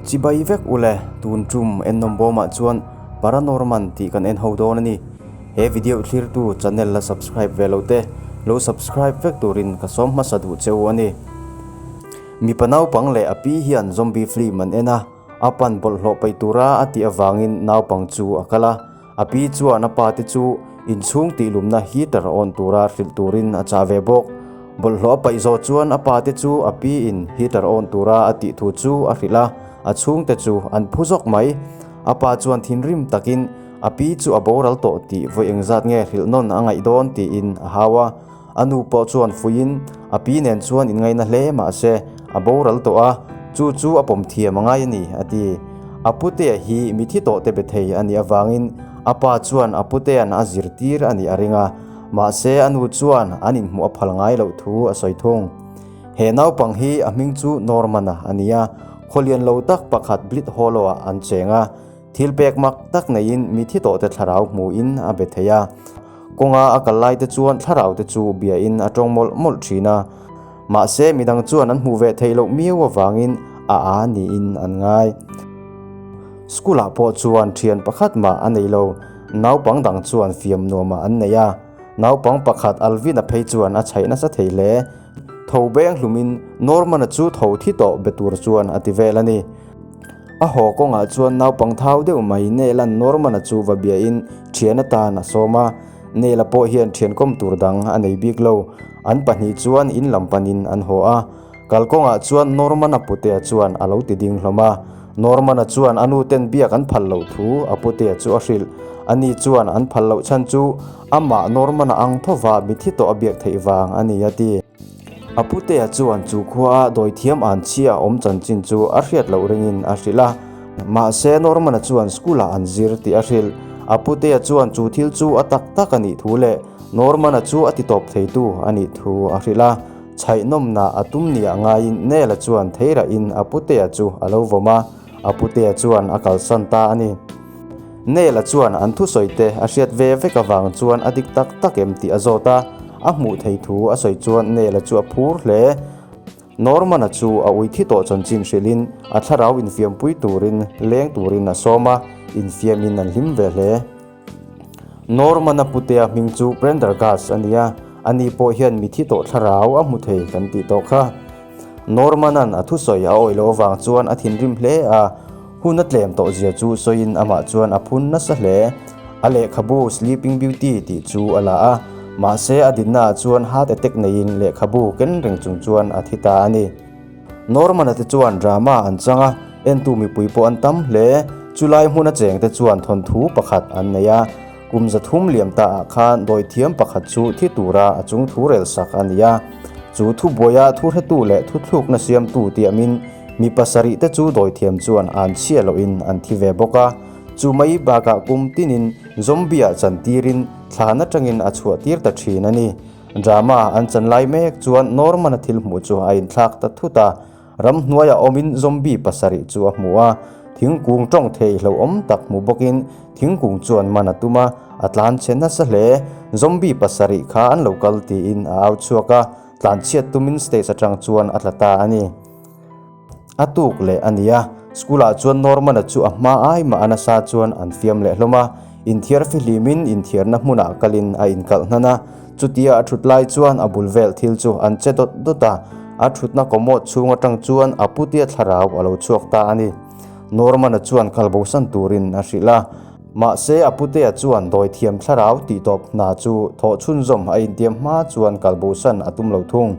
Chibai vek ule, tun tum ennawm bawmah chuan Paranorman tih kan en ho dawn a ni. He video thlirtu channel la subscribe ve lo te, lo subscribe vek turin ka sawm hmasa duh che u a ni. Mipa naupang leh a pi hian zombie film an en a, a pan bawlhhlawh paih tura a tih avangin naupang chu a kal a. A pi chuan a pa te chu inchhung tihlumna heater on tura hrilh turin a chah ve bawk. Bawlhhlawh a paih zawh chuan a pa te chu a pi in heater on tura a tih thu chu a hrilh a, a chhungte chu an phu zawk mai. A pa chuan thinrim takin a pi chu a boral tawh tih vawi engzat nge hrilh nawn a ngaih dawn tiin a hau a. A nu pawh chuan fuiin a pi nen chuan inngaihna hle mahse a boral tawh a, chu chu a pawm thiam a ngai a ni, a ti. A putea hi mithi tawh te be thei a nih avangin a pa chuan a putea'n a zirtir a nih a ring a, mahse a nu chuan an inhmuh a phal ngai loh thu a sawi thung. He naupang hi a hming chu Norman-a a ni a, khawlian lo tak pakhat Blit Hollow-ah an cheng a, Thil pek mak tak neiin mithi tawhte thlarau hmuhin a be thei a. Kawnga a kal laite chuan thlaraute chu biain a tawng mawlh mawlh thin a. Mahse, midang chuan an hmuh ve theih loh miau avangin a a niin an ngai. School-ah pawh chuan thian pakhat mah a nei lo. Naupang dang chuan fiam nuamah an nei a. Naupang pakhat Alvin-a phei chuan a chhaih nasa thei hle. Tho beng hlumin Norman-a chu tho thi tawh be tur chuan a ti vel a ni. A haw kawngah chuan naupang thau deuh mai Neil-a'n Norman-a chu va biain thian atan a sawm a. Neil-a pawh hian thian kawm tur dang a nei bik lo. An pahnih chuan in lam panin an haw a. Kalkawngah chuan Norman-a putea chuan a lo ti ding hlawm a. Norman-a chuan a nuten biak an phal loh thu a putea chu a hrilh. Ani chuan an phal loh chhan chu amah Norman-a ang thova mithi tawh a biak theih vang a ni a ti. A putea chuan chu khua a dawithiam an chhia awm chanchin chu a hriat loh ringin a hrilh a. Mahse, Norman-a chuan school-ah an zir tih a hrilh. A putea chuan chu thil chu a tak tak a nih thu leh Norman-a chu a titawp theitu a nih thu a hrilh a. Chhaihnawmna a tum nia ngaiin Nela chuan theirahin a putea chu a lo vawm a, a putea chuan a kalsan ta a ni. Neil-a chuan an thusawi te a hriat ve vek avang chuan a dik tak tak em tih a zawt a, a hmuh thei thu a sawi chuan Neil-a chu a phur hle. Norman-a chu a ui thi tawh chanchin hrilhin a thlarau infiampui turin leng turin a sawm a, infiamin an hlim ve hle. Norman-a putea hming chu Prendergast a ni a, ani pawh hian mithi tawh thlarau a hmu thei kan tih tawh kha. Norman-a'n a thusawi a awih loh avang chuan a thinrim hle a, hun a tlem tawh zia chu sawiin amah chuan a phun nasa hle. A lehkhabu Sleeping Beauty tih chu a la a, mahse a dinnaah chuan heart attack neiin lehkhabu ken reng chung chuan a thi ta a ni. Norman-a te chuan drama an chang a, entu mipui pawh an tam hle. Chulai hmun a chengte chuan thawnthu pakhat an nei a, kum 300 liam ta ah khan dawithiam pakhat chu thi tura a chung thu rel sak a ni a. Chu thubuaia thuhretu leh thuthlukna siamtu tiamin mi pasarih te chu dawithiam chuan an chhia lohin an thi ve bawk a. Chu mai bakah kum tinin zombie-ah chantirin thlan atangin a chhuahtir ta thin a ni. Drama an chan lai mek chuan Norman-a thil hmuh chu a inthlak ta thut a, ramhnuaiah awmin zombie pasarih chu a hmu a, thingkung tawng thei hlauhawm tak hmu bawkin thingkung chuan man a tum a, a tlan chhe nasa hle. Zombie pasarih kha an lo kal tiin a au chhuak a, tlanchhiat tumin stage atang chuan a tla ta a ni. A tuk leh a ni a, school-ah chuan Norman-a chu a hma ai mah a nasa chuan an fiam leh hlawm a, inthiar fihlimin inthiarna hmunah kalin a inkalh hnan a, chutia a thut lai chuan a bul vel thil chu an che dawt dawt a, a thutna commode chhung atang chuan a putia thlarau a lo chhuak ta a ni. Norman-a chuan kalbosan turin a hrilh a, mahse a putea chuan dawithiam thlarau tihtawp hna chu thawh chhunzawm a intiam hma chuan kalbosan a tum lo thung.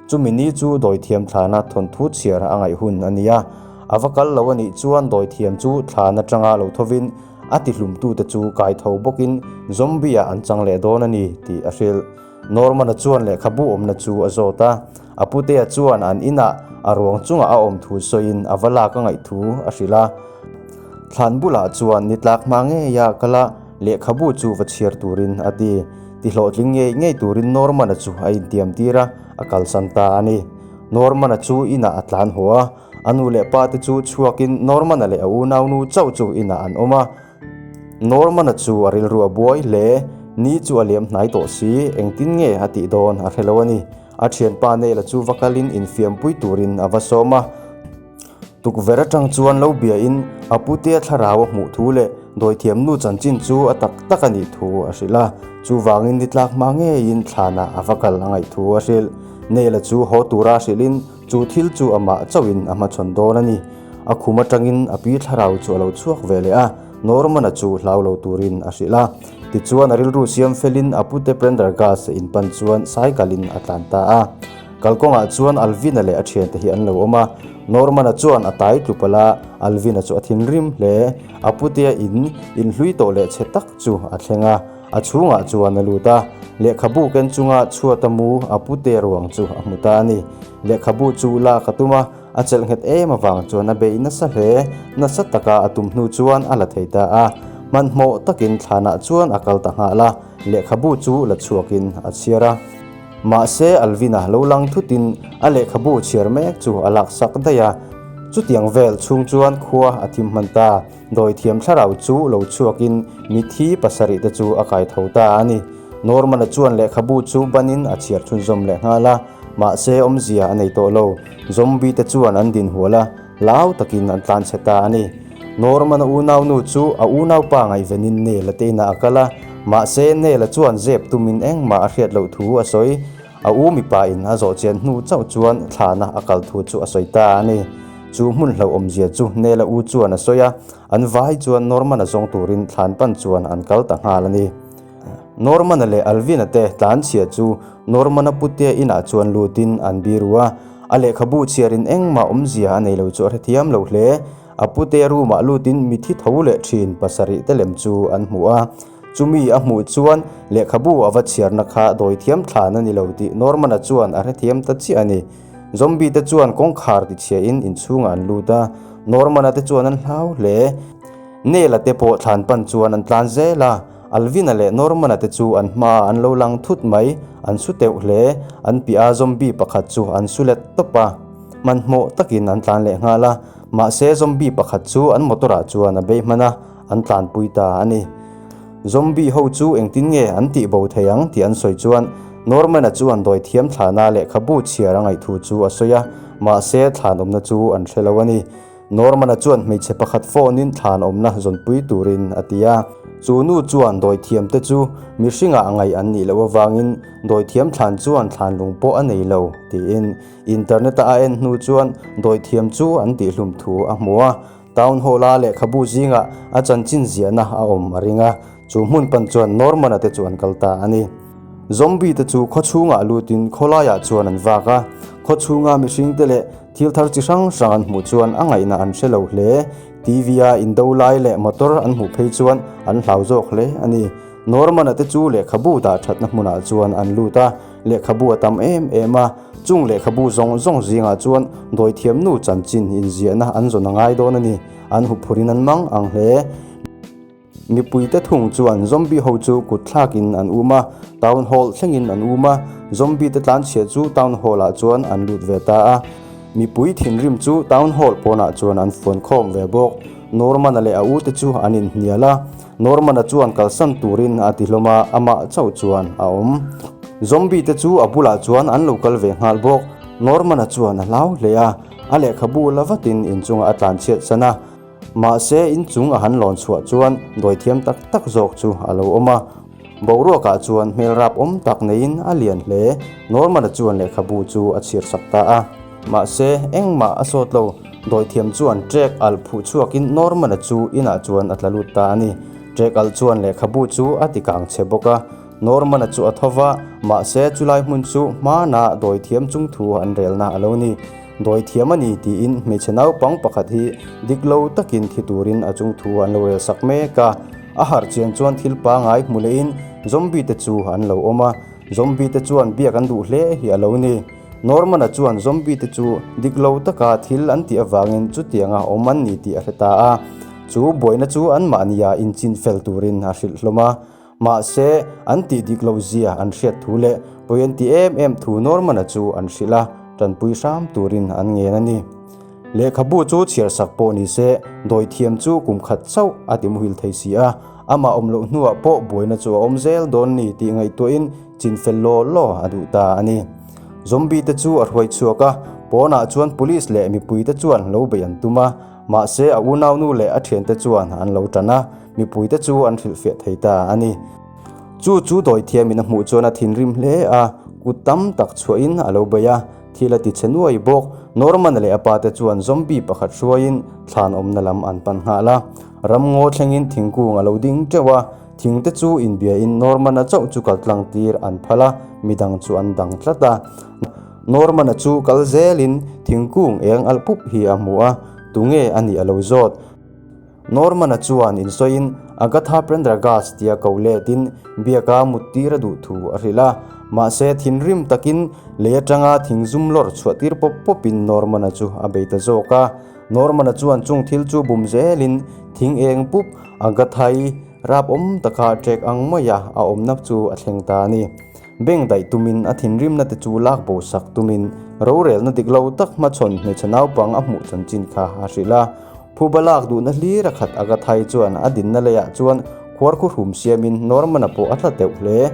Chumi ni chu dawithiam thlana thawnthu chhiar a ngaih hun a ni a, a va kal lo a nih chuan dawithiam chu thlan atanga lo thovin a tihlumtute chu kai tho bawkin zombie-ah an chang leh dawn a ni tih a hrilh. Norman-a chuan lehkhabu awmna chu a zawt a, a putea chuan an inah a ruang chungah a awm thu sawiin a va lak a ngaih thu a hrilh a. Thlan bulah chuan ni tlak hma ngeia kal a, lehkhabu chu va chhiar turin a ti. Ti hlawhtling ngei ngei turin Norman-a chu a intiam tir a, a kalsan ta a ni. Norman-a chu inah a tlan haw a, a nu leh pa te chu chhuakin Norman-a leh a unaunu chauh chu inah an awm a. Norman-a chu a rilru a buai hle, ni chu a liam hnai tawh si, engtin nge a tih dawn a hre lo a ni. A thianpa Neil-a chu va kalin infiampui turin a va sawm a. Tukverh atang chuan lo biain a putea thlarau a hmuh thu leh dawithiam nu chanchin chu a tak tak a nih thu a hrilh a, chuvangin ni tlak hma ngeiin thlanah a va kal a ngaih thu a hrilh. Neil-a chu haw tura hrilhin chu thil chu amah chauhin a hmachhawn dawn a ni. A khum atangin a pi thlarau chu a lo chhuak ve leh a, Norman-a chu hlau lo turin a hrilh a. Tichuan a rilru siam felin a pute Prendergast-a inpan chuan cycle-in a tlan ta a. Kalkawngah chuan Alvin-a leh a thiante hi an lo awm a, Norman-a chuan a tai tlu palh a, Alvin-a chu a thinrim hle. A putea in inhlui tawh leh chhe tak chu a thleng a, a chhungah chuan a lut a. Lehkhabu ken chunga chhuata mu a putea ruang chu a hmu ta a ni. Lehkhabu chu lak a tum a, a chelh nghet em avang chuan a beih nasa hle. Nasa taka a tum hnu chuan a la thei ta a. Hmanhmawh takin thlanah chuan a kal ta nghal a, lehkhabu chu la chhuakin a chhiar a. Mahse, Alvin-a lo lang thutin a lehkhabu chhiar mek chu a laksak daih a. Chutiang vel chhung chuan khua a thim hman ta. Dawithiam thlarau chu lo chhuakin mithi pasarih te chu a kai tho ta a ni. Norman-a chuan lehkhabu chu banin a chhiar chhunzawm leh nghal a, mahse awmzia a nei tawh lo. Zombie te chuan an din hual a, hlau takin an tlanchhe ta a ni. Norman-a unaunu chu a unaupa ngaihvenin Neil-a te inah a kal a, mahse Neil-a chuan zep tumin engmah a hriat loh thu a sawi. A u mipa in a zawh chian hnu chauh chuan thlana a kal thu chu a sawi ta a ni. Chu hmun hlauhawmzia chu Neil-a u chuan a sawi a, an vai chuan Norman-a zawng turin thlan pan chuan an kal ta nghal a ni. Norman-a leh Alvin-a te tlanchhia chu Norman-a putea inah chuan lutin an biru a, a lehkhabu chhiarin engmah awmzia a nei lo chu a hrethiam lo hle. A putea room-ah lutin mithi tho leh thin pasarih te lem chu an hmu a. Chumi a hmuh chuan lehkhabu a va chhiarna kha dawithiam thlan a ni lo tih Norman-a chuan a hrethiam ta chiah a ni. Zombie te chuan kawngkhar tichhiain inchhungah an lut a, Norman-a te chuan an hlau hle. Neil-a te pawh thlan pan chuan an tlan zel a, Alvin-a leh Norman-a te chu an hmaah an lo lang thut mai, an su teuh hle. An piah a zombie pakhat chu an su let tawp a, hmanhmawh takin an tlan leh nghal a, mahse zombie pakhat chu an motor-ah chuan a bei hman a, an tlanpui ta a ni. Zombie ho chu engtin nge an tih bo thei ang tih an sawi chuan Norman-a chuan dawithiam thlana lehkhabu chhiar a ngaih thu chu a sawi a, mahse thlan awmna chu an hre lo a ni. Norman-a chuan hmeichhe pakhat phone-in thlan awmna zawnpui turin a ti a. Chu nu chuan dawithiam te chu mihringah ngaih an nih loh avangin dawithiam thlan chuan thlan lung pawh a nei lo tiin internet-a a en hnu chuan dawithiam chu an tihhlum thu a hmu a. Town Hall-a lehkhabu zingah a chanchin ziahna a awm a ring a, chu hmun pan chuan Norman-a te chu an kal ta a ni. Zombie te chu khaw chhungah lutin khawlaiah chuan an vak a, khaw chhunga mihring te leh thil thar chi hrang hrang an hmuh chuan a ngaihna an hre lo hle. TV-a indo lai leh motor an hmuh phei chuan an hlau zawk hle a ni. Norman-a te chu lehkhabu dah thatna hmunah chuan an lut a, lehkhabu a tam em em a, chung lehkhabu zawng zawng zingah chuan dawithiamnu chanchin inziahna an zawn a ngai dawn a ni, an huphurhin an mang ang hle. Mipuite thung chuan zombie ho chu kut thlakin an um a, town hall thlengin an um a, zombie te tlanchhia chu town hall ah chuan an lut ve ta a, mipui thinrim chu town hall pawnah chuan an fuan khawm ve bawk. Norman-a leh a ute chu an inhnial a. Norman-a chuan kalsan turin a ti hlawm a, amah chauh chuan a awm. Zombie te chu a bulah chuan an lo kal ve nghal bawk. Norman-a chuan a hlau hle a, a lehkhabu la vatin inchungah a tlanchhiat san a. Mahse, inchung a han lawn chhuah chuan dawithiam tak tak zawk chu a lo awm a. Boruakah chuan hmel rap awm tak neiin a lian hle. Norman-a chuan lehkhabu chu a chhir sak ta a. Mahse, engmah a sawt lo. Dawithiam chuan ṭek alh phuh chhuakin Norman-a chu inah chuan a tla lut ta a ni. Ṭek alh chuan lehkhabu chu a ti kang chhe bawk a. Norman-a chu a tho va, mahse chulai hmun chu hmana dawithiam chung thu an relna a lo ni. Dawithiam a ni tiin hmeichhe naupang pakhat hi dik lo takin thi turin a chung thu an lo rel sak mek a. A harh chian chuan thil pangai hmu lehin zombie te chu an lo awm a. Zombie te chuan biak an duh hle hi a lo ni. Norman-a chuan zombie te chu dik lo taka thil an tih avangin chutianga awm an ni tih a hre ta a. Chu buaina chu anmahnia inchin fel turin a hrilh hlawm a. Mahse, an tih dik loh zia an hriat thu leh pawi an ti em em thu Norman-a chu an hrilh a, tanpui hram turin an ngen a ni. Lehkhabu chu chhiar sak pawh ni se, dawithiam chu kum khat chauh a ti muhil thei si a, amah awm loh hnuah pawh buaina chu a awm zel dawn ni tih ngaihtuahin chin fel law law a duh ta a ni. Zombie te chu a hruai chhuak a. Pawnah chuan police leh mipuite chuan lo beih an tum a, mahse a unaunu leh a thiante chuan an lo tan a, mipuite chu an hrilhfiah thei ta a ni. Chu chu dawithiamin a hmuh chuan a thinrim hle a, kut tam tak chhuahin a lo bei a, thil a ti chhe nuai bawk. Norman-a leh a pate chuan zombie pakhat hruaiin thlan awmna lam an pan nghal a. Ramngaw thlengin thingkung a lo ding teuh a, thingte chu inbiain Norman-a chauh chu kal tlang tir an phal a, midang chu an dang tlat a. Norman-a chu kal zelin thingkung eng alh pup hi a hmu a, tunge a nih a lo zawt. Norman-a chuan insawiin Agatha Prendergast tia ko letin biaka mut tir a duh thu a hrilh a. Mahse, thinrim takin lei atanga thingzum lawr chhuah tir pawp pawpin Norman-a chu a bei ta zawk a. Norman-a chuan chung thil chu bum zelin thing eng pup Agatha-i rap awm taka ṭek ang maia a awmna chu a thleng ta a ni. Beng daih tumin a thinrimna te chu lak bo sak tumin rorelna dik lo tak hmachhawn hmeichhe naupang a hmuh chanchin kha a hrilh a. Phuba lak duhna hlir a khat Agathai chuan a dinna leiah chuan khuarkhu hrum siamin Norman-a pawh a tla teuh hle.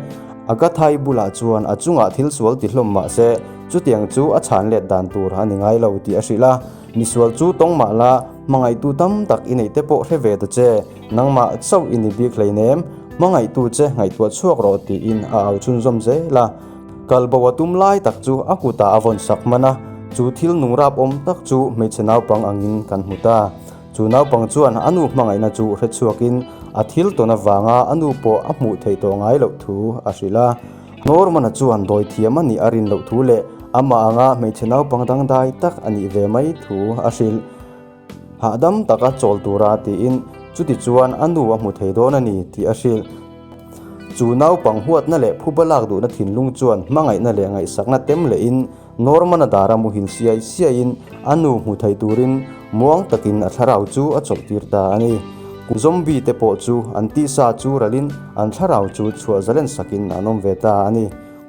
Agathai bulah chuan a chungah thil sual ti hlawm mah se chutiang chu a chhan let dan tur a ni ngai lo tih a hrilh a. Misual chu tawng mah la, hmangaihtu tam tak i neih te pawh hre ve ta che, nangmah chauh i ni bik hleinem, hmangaihtu che ngaihtuah chhuak rawh tiin a au chhunzawm zel a. Kal bo a tum lai tak chu a kutah a vawn sak hman a, chu thil nung rap awm tak chu hmeichhe naupang angin kan hmu ta. Chu naupang chuan a nu hmangaihna chu hre chhuakin a thil tawn avanga a nu pawh a hmuh theih tawh ngai loh thu a hrilh a. Norman-a chuan dawi thiam a nih a rin loh thu leh amah anga hmeichhe naupang dangdai tak a nih ve mai thu a hrilh. Hahdam taka chawl tura tiin chuti chuan a nu a hmu thei dawn a ni tih a hrilh. Chu naupang huatna leh phuba lak duhna thinlung chuan hmangaihna leh ngaihsakna tem lehin Norman-a dara muhil siai siaiin a nu hmu thei turin muang takin a thlarau chu a chawlhtir ta a ni. Zombie te pawh chu an tisa chu ralin an thlarau chu chhuah zalen sakin an awm ve ta a ni.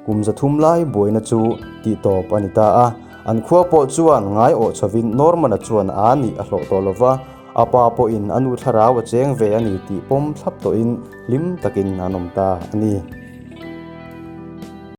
Kum 300 lai buaina chu tihtawp a ni ta a. An khua pawh chuan ngai awh chhovin Norman-a chuan a nih a hlawh tawh lova, a pa pawhin a nu thlarau a cheng ve a ni tih pawm thlap tawhin hlim takin an awm ta a ni.